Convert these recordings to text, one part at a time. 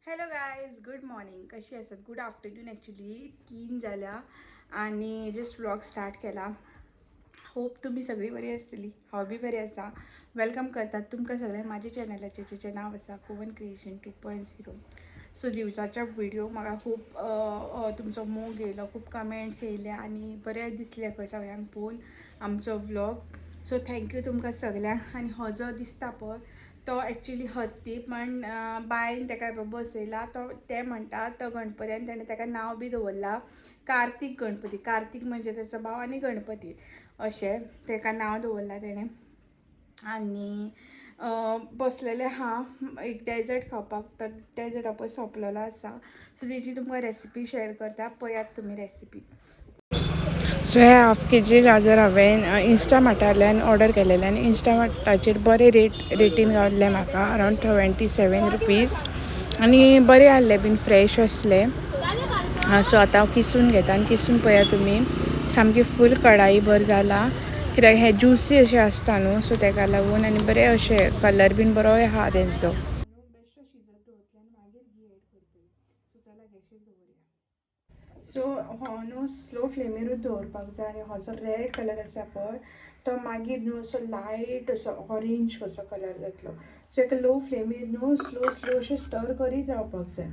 Hello guys, good morning. कशी आसात? Good afternoon actually. 3 जाल्या आनी जस्ट व्लॉग स्टार्ट केला. होप तुमी सगळीं बरी आसतली. हांव बी बरी आसा. Welcome करतात तुमकां सगळ्यांक म्हाज्या चॅनलाचेर, जेचें नांव आसा कोवन क्रिएशन 2.0. सो दिवसाच्या व्हिडिओ म्हाका खूब तुमचो मोग येयलो, खूब कमेंट्स येयले आनी बरें दिसलें खंय सगळ्यांक पळोवन आमचो व्लॉग. सो thank you तुमकां सगळ्यांक. आनी हो जो दिसता पळय तो एक्चुली हत्ती, पण बायन ताका बसयला. तो ते म्हणटा तो गणपती आनी तेणें ताका नांव बी दवरलां कार्तीक गणपती. कार्तीक म्हणजे ताचो भाव आनी गणपती अशें ताका नांव दवरलां तेणें. आनी बसलेलें आहा एक डेजर्ट खावपाक, तो डेजर्ट पळय सोंपलेलो आसा. सो तेजी तुमकां रेसिपी शेअर करता, पळयात तुमी रेसिपी. सो हे हाफ के जी गाजर हांवें इन्स्टामार्टांतल्यान ऑर्डर केलेलें आनी इन्स्टामार्टाचेर बरे रेटीन गावल्ले म्हाका, अरावंड 27 रुपीज आनी बरे आहले बीन, फ्रेश आसले. सो आतां हांव किसून घेता आनी किसून पळया तुमी सामकी फूल कढाई भर जाला, कित्याक हे ज्युसी अशें आसता न्हू, सो तेका लागून. आनी बरे अशे कलर बीन बरो आहा तेंचो. सो हो न्हू स्लो फ्लेमीरूच दवरपाक जाय आनी हो जो रेड कलर आसा पळय तो मागीर न्हू असो लायट असो ऑरेंज कसो कलर जातलो. सो एका लो फ्लेमीर न्हू स्लो स्लो अशें स्टर करीत रावपाक जाय.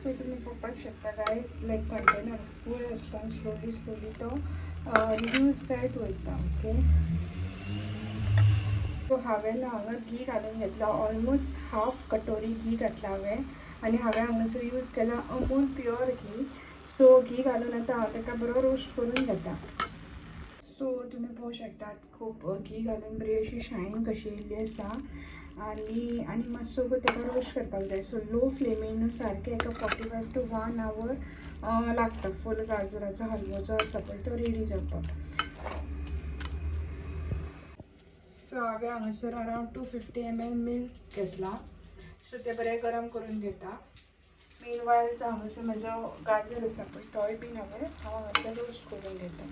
सो तुमी पळोवपाक शकता गायज, लायक कंटेनर फूल आसता आनी स्लोली स्लोली तो रिड्यूस जायत वयता. ओके, सो हांवें हांगा घी घालून घेतला, ऑलमोस्ट हाफ कटोरी घी घातला हांवें आनी हांवें हांगासर यूज केला अमूल प्युअर घी. सो घी घालून आतां हांव ताका बरो रोस्ट करून घेता. सो तुमी पळोवंक शकतात खूब घी घालून बरी अशी शायन कशी येयल्ली आसा आनी आनी मातसो ताका रोस्ट करपाक जाय. सो लो फ्लेमीर न्हू सारकें एका 45 टू 1 our लागता फूल गाजराचो हलवो जो आसा पळय तो रेडी जावपाक. सो हांवें हांगासर अरावंड 250 ml milk घेतला. सो ते बरें गरम करून घेता. मीन वायल जो हांगासर म्हजो गाजर आसा पळय तोय बीन हांव हांगासर रोस्ट करून घेता.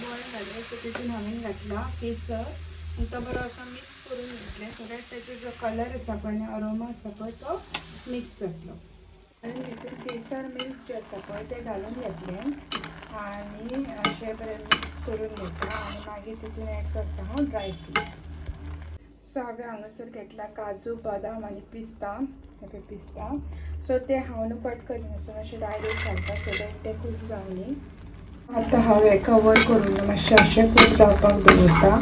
बॉयल जालें, सो तितून हांवें घातला केसर आनी तो बरो असो मिक्स करून घेतलें, सो that तेजो जो कलर आसा पळय आनी अरोमा आसा पळय तो मिक्स जातलो. आनी भितर केसर मिल्क जें आसा पळय तें घालून घेतलें आनी अशें बरें मिक्स करून घेता आनी मागीर तितून एड करता हांव ड्राय फ्रुट्स. सो हांवें हांगासर घेतला काजू, बदाम आनी पिस्ता, हे पिस्ता. सो ते हांव न्हू कट करिनासतना अशें डायरेक्ट घालता, सो that ते खूब जावनी. आतां हांव हें कवर करून मातशें अशें खूब जावपाक दवरता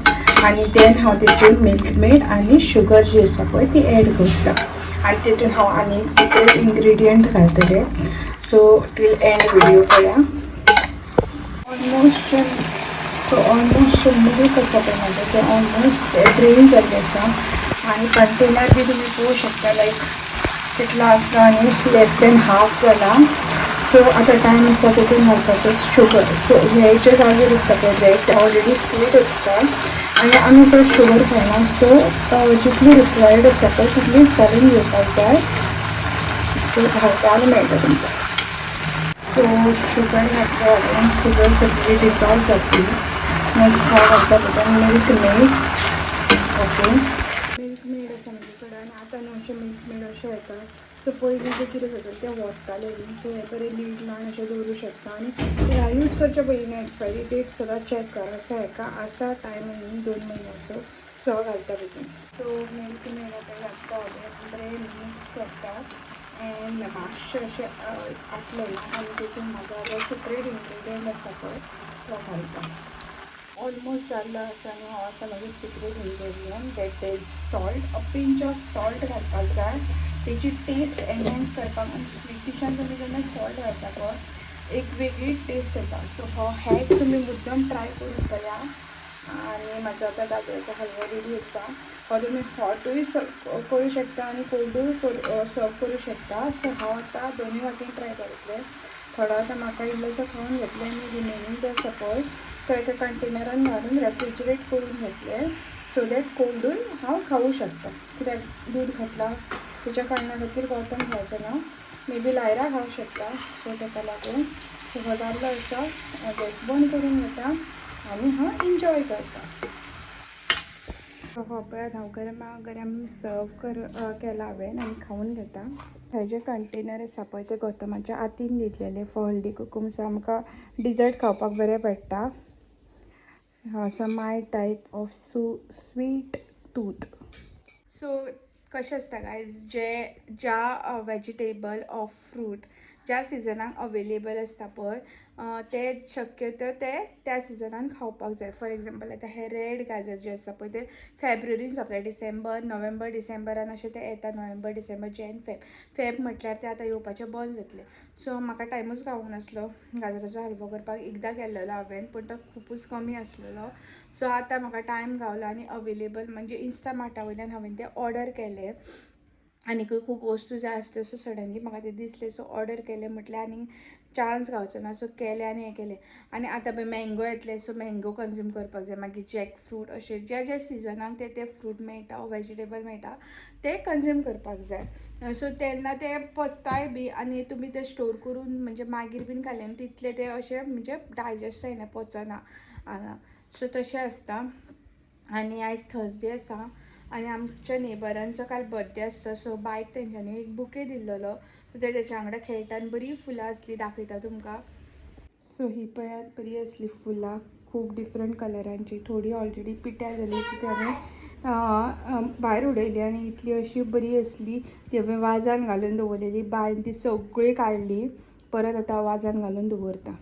आनी देन हांव तितून मिल्कमेड आनी शुगर जी आसा पळय ती एड करता आनी तितून हांव आनी एक सिक्रेट इन्ग्रिडियंट घालतलें. सो टील एंड व्हिडिओ पळया. ऑलमोस्ट सो ऑलमोस्ट मिल्क आसा पळय म्हाजें तें ऑलमोस्ट ड्रेन जाल्लें आसा आनी कंटेनर बी तुमी पळोवंक शकता, लायक कितलो आसलो आनी लेस देन हाफ जाला. सो आतां टायम आसा तितून घालपाचो शुगर. सो हे जे गाजर आसता पळय रेड ते ऑलरेडी स्वीट आसता आनी आमी चड शुगर खायना. सो जितली रिक्वायर्ड आसा पळय तितलीच घालून घेवपाक जाय. सो घालता आनी मेळटा तुमकां. सो शुगर घातल्या हांवें, शुगर सगळी डिजॉल्व जातली. नेक्स्ट हांव घालता तितून milk made. Okay, milk made आसा म्हजे कडेन आनी आतां न्हू अशें मिल्क मेड अशें येता. सो पयलीं जें कितें जाता तें वोत्तालें बीन. सो हें बरें लीड लावन अशें दवरूं शकता आनी यूज करचे पयलीं न्हू एक्सपायरी डेट सदांच चॅक करा. सो हेका आसा टायम 2 म्हयन्याचो. सो घालता भितून. सो मिल्क मेड आतां घातला हांवें, बरें मिक्स करता एंड मातशें अशें आटलें ना आनी तितून म्हाजो जो सिक्रेट इन्ग्रिडियंट आसा पळय तो घालता. ऑलमोस्ट जाल्लो आसा आनी हो आसा म्हाजो secret ingredient, that is salt. A pinch of salt घालपाक जाय तेजी टेस्ट एनहेन्स करपाक. आनी स्वीट डिशान तुमी जेन्ना सॉल्ट घालता पळय एक वेगळी टेस्ट येता. सो हो हॅक तुमी मुद्दम ट्राय करून पळया. आनी म्हाजो आतां गाजराचो हलवो रेडी आसा. हो तुमी हॉटूय करूं शकता आनी कोल्डूय सर्व करूं शकता. सो हांव आतां दोनूय वाटेन ट्राय करतलें. थोडो आतां म्हाका इल्लोसो खावन घेतलें आनी रिमेनींग जो आसा पळय तो एका कंटेनरान घालून रेफ्रिजरेट करून घेतलें, सो that कोल्डूय हांव खावूं शकता. कित्याक दूद घातलां तेच्या कारणा खातीर गौतम खावचो ना, मे बी लायरा खावंक शकता. सो तेका लागून सो हो जाल्लो आसा, गॅस बंद करून घेता आनी हांव एन्जॉय करता. हो पळयात हांव गरमा गरम सर्व कर केला हांवें आनी खावन घेता. हे जे कंटेनर आसा पळय ते गौतमाच्या आतीन दितलेले फॉर हळदी कुकूम. सो आमकां डिजर्ट खावपाक बरें पडटा. हो आसा my type of sweet tooth. So कशें आसता गायज, जे ज्या वेजिटेबल ऑर फ्रूट ज्या सिजनाक अवेलेबल आसता पळय, ते शक्यतो ते त्या सिजनान खावपाक जाय. फॉर एग्जाम्पल, आतां हे रेड गाजर जे आसा पळय ते फेब्रुवारीन सोंपले. डिसेंबर, नोव्हेंबर, डिसेंबरान अशें ते येता. नोव्हेंबर, डिसेंबर, जॅन, फेब. फेब म्हटल्यार ते आतां येवपाचे बंद जातले. सो म्हाका टायमूच गावूंक नासलो गाजराचो हलवो करपाक. एकदां केल्लेलो हांवें, पूण तो खुबूच कमी आसलेलो. सो आतां म्हाका टायम गावलो आनी अवेलेबल म्हणजे इन्स्टामार्टा वयल्यान हांवें ते ऑर्डर केले. आनीकूय खूब वस्तू जाय आसल्यो. सो सडनली म्हाका ते दिसले, सो ऑर्डर केले. म्हटल्यार आनीक चान्स गावचो ना. सो केले आनी हें केलें. आनी आतां पळय मँगो येतले, सो मँगो कंज्यूम करपाक जाय. मागीर जॅक फ्रूट, अशें ज्या ज्या सिजनाक ते ते फ्रूट मेळटा, वेजिटेबल मेळटा, ते कंज्यूम करपाक जाय. सो तेन्ना ते पचताय बी आनी तुमी ते स्टोर करून म्हणजे मागीर बीन खाले न्हू, तितले ते अशें म्हणजे डायजस्ट जायना, पचना आंगाक. सो तशें आसता. आनी आयज थर्सडे आसा आनी आमच्या नेबरांचो काल बर्थडे आसलो. सो बायक तेंच्यांनी एक बुके दिल्लेलो. सो ते तेच्या वांगडा खेळटा आनी बरी फुलां आसली, दाखयता तुमकां. सो ही पळयात, बरी आसली फुलां, खूब डिफरंट कलरांची. थोडी ऑलरेडी पिड्ड्यार जाली, सो ती हांवें भायर उडयली आनी इतली अशी बरी आसली ती हांवें वाजान घालून दवरलेली. बायन ती सगळी काडली, परत आतां वाजान घालून दवरता.